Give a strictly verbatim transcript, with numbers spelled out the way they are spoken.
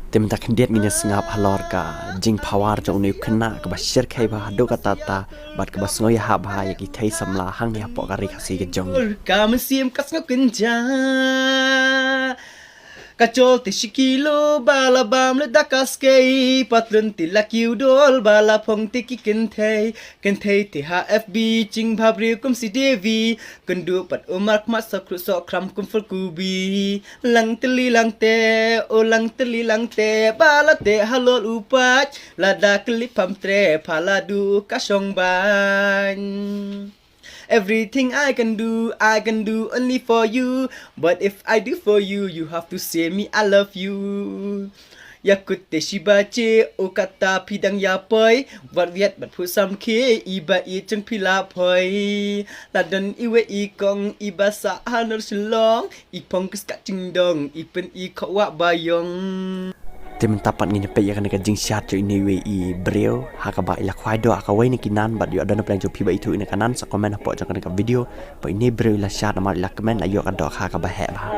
Te mynta khyndiat ngin ïa sngap halor ka jingphawar jong une u khynnah kaba shyrkhei bha haduh katta katta bad kaba sngew ïahap bha ïa ki thei samla hangne hapoh ka ri Khasi ka jong ngi. Ka mynsiem ka sngew kynja, ka jol te shi kilo ba la bam leh da ka skei, patlun te la kiew dol ba la phong te ki kynthei. Kynthei te ha F B jingbhabriew kum Sridevi, kynduh pat u markhmat sohkhruh sohkhram kum Fulgubi. Lang tylli lang teh, o lang tylli lang teh, ba la teh halor u paid, lada khyllipmat treh pha la duh ka shong baiñ. Everything I can do, I can do only for you. But if I do for you, you have to say me I love you. Ïa kut te shi baje, o kata phi dang ïa poi, wat wiat bad phuh samkhie, i ba i jong phi la poi. La don iwei i kong, i ba sah ha North Shillong, i phong kyrsiang jingdong, i pyn i khoh wah ba ïong. Te mynta pat ngin ïa peit ïa kane ka jingshad jong ine iwei i briew ha kaba i la khwai doh ha kawei na ki nan bad ïoh don na pdeng jong phi ba ithuh ïa kane ka nan, sa comment hapoh jong kane ka video ba ine i briew i la shad namar i la kmen la ïoh ka doh ha kaba heh bha.